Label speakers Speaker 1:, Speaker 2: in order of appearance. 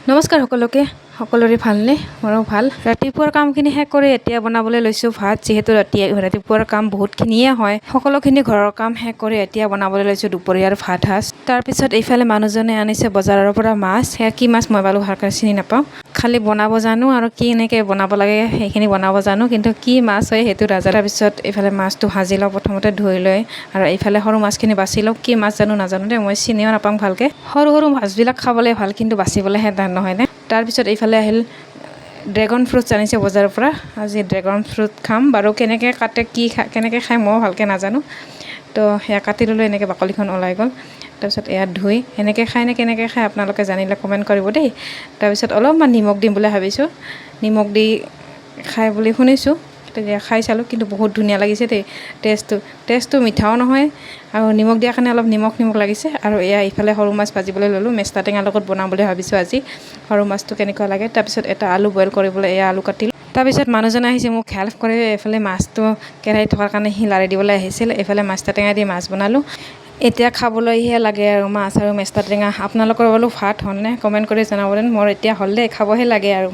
Speaker 1: নমস্কাৰ সকলোকে। সকলোৰে ভালনে? মোৰো ভাল। ৰাতিপুৱাৰ কামখিনি শেষ কৰি এতিয়া বনাবলৈ লৈছোঁ ভাত। যিহেতু ৰাতিপুৱাৰ কাম বহুতখিনিয়ে হয়, সকলোখিনি ঘৰৰ কাম শেষ কৰি এতিয়া বনাবলৈ লৈছোঁ দুপৰীয়াৰ ভাত সাজ। তাৰপিছত এইফালে মানুহজনে আনিছে বজাৰৰ পৰা মাছ। সেয়া কি মাছ মই বাৰু ভালকৈ চিনি নাপাওঁ। খালি বনাব জানো আৰু কেনেকৈ বনাব লাগে সেইখিনি বনাব জানো, কিন্তু কি মাছ হয় সেইটো নাজানো। তাৰপিছত এইফালে মাছটো ভাজি লওঁ প্ৰথমতে ধুই লৈ আৰু এইফালে সৰু মাছখিনি বাছি লওঁ। কি মাছ জানো নাজানো দেই, মই চিনিও নাপাওঁ ভালকৈ। সৰু সৰু মাছবিলাক খাবলৈ ভাল, কিন্তু বাচিবলৈহে টান, নহয়নে? তাৰপিছত এইফালে আহিল ড্ৰেগন ফ্ৰুটছ আনিছে বজাৰৰ পৰা। আজি ড্ৰেগন ফ্ৰুট খাম। বাৰু কেনেকৈ কাটে, কি কেনেকৈ খায় ময়ো ভালকৈ নাজানো। তো সেয়া কাটি ল'লোঁ, এনেকৈ বাকলিখন ওলাই গ'ল। তাৰপিছত এয়া ধুই সেনেকৈ খায় নে কেনেকৈ খায় আপোনালোকে জানিলে কমেণ্ট কৰিব দেই। তাৰপিছত অলপমান নিমখ দিম বুলি ভাবিছোঁ। নিমখ দি খাই বুলি শুনিছোঁ, তেতিয়া খাই চালোঁ, কিন্তু বহুত ধুনীয়া লাগিছে দেই টেষ্টটো। টেষ্টটো মিঠাও নহয় আৰু নিমখ দিয়াৰ কাৰণে অলপ নিমখ নিমখ লাগিছে। আৰু এয়া ইফালে সৰু মাছ ভাজিবলৈ ল'লোঁ। মেষ্টা টেঙাৰ লগত বনাম বুলি ভাবিছোঁ আজি। সৰু মাছটো কেনেকুৱা লাগে। তাৰপিছত এটা আলু বইল কৰিবলৈ এয়া আলু কাটিলোঁ। তাৰপিছত মানুহজন আহিছে মোক হেল্প কৰি। এইফালে মাছটো কেৰাহীত থকাৰ কাৰণে সি লাৰি দিবলৈ আহিছিল। এইফালে মেষ্টা টেঙা দি মাছ বনালোঁ। এতিয়া খাবলৈহে লাগে আৰু মাছ আৰু মেষ্টা টেঙা। আপোনালোকৰ বোলো ভাত হ'লনে? কমেণ্ট কৰি জনাবচোন। মোৰ এতিয়া হ'ল দেই, খাবহে লাগে আৰু।